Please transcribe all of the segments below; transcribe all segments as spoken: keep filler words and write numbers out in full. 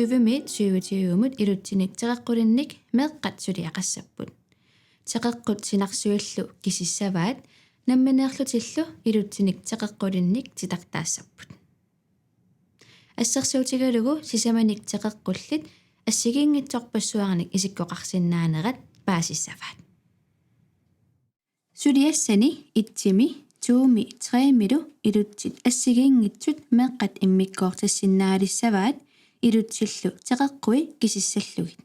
Tyvemiit tyve tyvemut ilutsinik teqeqqulinnik meeqqat suliaqassapput. Teqeqqut sinarsuillu kisissavaat, nammineerlutillu ilutsinik teqeqqulinnik titartaassapput. Assersuutigalugu sisamanik teqeqqullit assigiinngitsorpassuarnik isikkoqarsinnaanerat paasissavaat. Suliassani etsimi, tomi, tremilu ilutsit assigiinngitsut meeqqat immikkoortissinnaalissavaat, ilutsillu teqeqqui kisissallugit.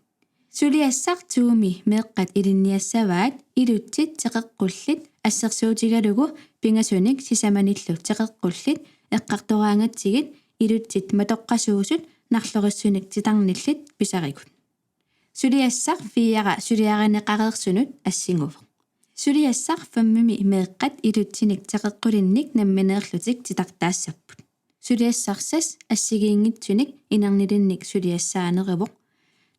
Suliassaq tomi meeqqat ilinniassavaat, ilutsit teqeqqullit assersuutigalugu pingasunik sisamanillu teqeqqullit eqqartoraangatsigit ilutsit matoqqasuusut narlorissunik titarnillit pisarigut. Suliassaq fire suliarineqareersunut assinguvoq. Suliassaq femimi meeqqat ilutsinik teqeqqulinnik nammineerlutik titartaassapput. Suliassaq seks assigiinngitsunik inernilinnik suliassaaneruvoq.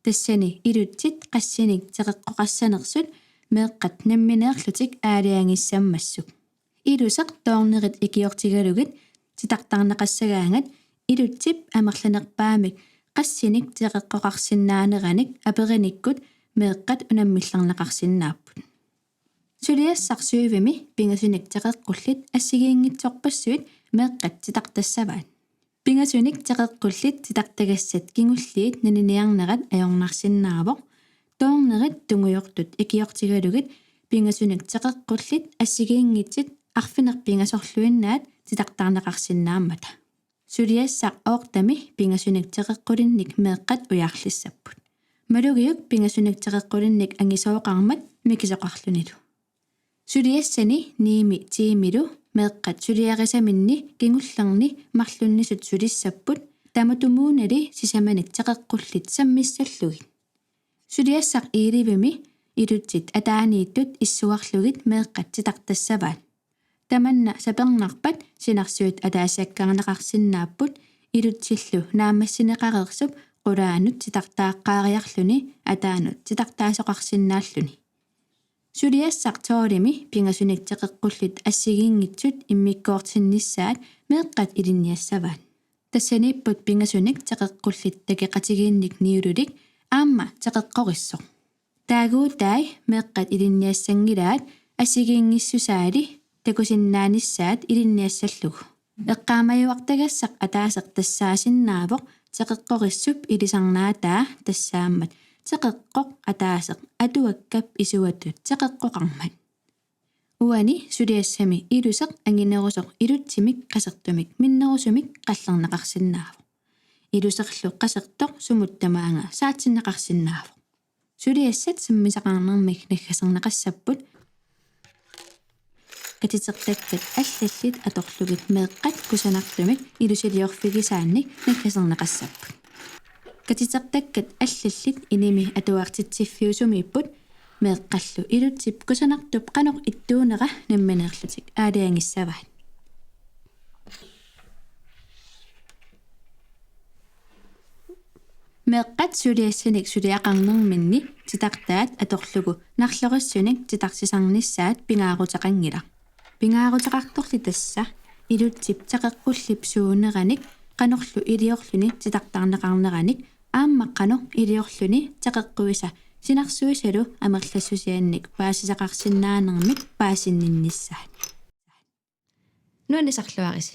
Tassani ilutsit qassinik teqeqqoqassanersut meeqqat nammineerlutik aalajangissammassuk. Iluseq toornerit ikiortigalugit titartarneqassagaangat ilutsip amerlanerpaamik qassinik teqeqqoqarsinnaaneranik aperinikkut meeqqat unammillerneqarsinnaapput. Suliassaq syvimi pingasunik teqeqqullit assigiinngitsorpassuit meeqqat titartassavaat. Pingasunik teqeqqullit titartagassat kingulliit naniniarnerat ajornarsinnaavoq. Toornerit tungujortut ikiortigalugit pingasunik teqeqqullit assigiinngitsut arfineq-pingasorluinnaat titartarneqarsinnaammata. Suliassaq ottemi pingasunik teqeqqulinnik meeqqat ujarlissapput. Malugiuk pingasunik teqeqqulinnik angisooqarmat mikisoqarlunilu. Suliassani nimi timilu meeqqat suliarisaminni kingullerni marlunnisut sulissapput, tamatumuunali sisamanik teqeqqullit sammissallugit. Suliassaq ellevemi ilutsit ataaniittut issuarlugit meeqqat titartassavaat. Tamanna sapernarpat sinarsuit ataasiakkaarneqarsinnaapput, ilutsillu naammassineqareersup qulaanut titartaaqqaariarluni ataanut titartaasoqarsinnaalluni. Suliassaq tolvimi pingasunik teqeqqullit assigiinngitsut immikkoortinnissaat meeqqat ilinniassavaat. Tassaniipput pingasunik teqeqqullit takeqatigiinnik niululik aamma teqeqqorissoq. Taaguutai meeqqat ilinniassanngilaat assigiinngissusaali takusinnaanissaat ilinniassallugu. Eqqaamajuartagassaq ataaseq tassaasinnaavoq teqeqqorissup ilisarnaataa, tassaammat teqeqqoq ataaseq atuakkap isuatut teqeqqoqarmat. Uani suliassami iluseq anginerusoq ilutsimik qasertumik minnerusumik qallerneqarsinnaavoq. Iluserlu qasertoq sumut tamaanga saatsinneqarsinnaavoq. Suliassat sammisaqarnermik naggaserneqassapput. Katitertakkat allallit atorlugit meeqqat kusanartumik ilusiliorfigisaannik naggaserneqassapput. Katitertakkat allallit inimi atuartitsiffiusumiipput, meeqqallu ilutsip kusanartup qanoq ittuunera nammineerlutik aalajangissavaat. Meeqqat suliassanik suliaqarnerminni titartaat atorlugu narlorissunik titarsisarnissaat pingaaruteqanngilaq. Pingaaruteqartorli tassa ilutsip teqeqqullip suuneranik qanorlu iliorluni titartarneqarneranik aamma qanoq iliorluni teqeqquisa sinarsuisalu amerlassusiannik paasisaqarsinnaanermik paasinninnissaat. Nuannisarluarisi.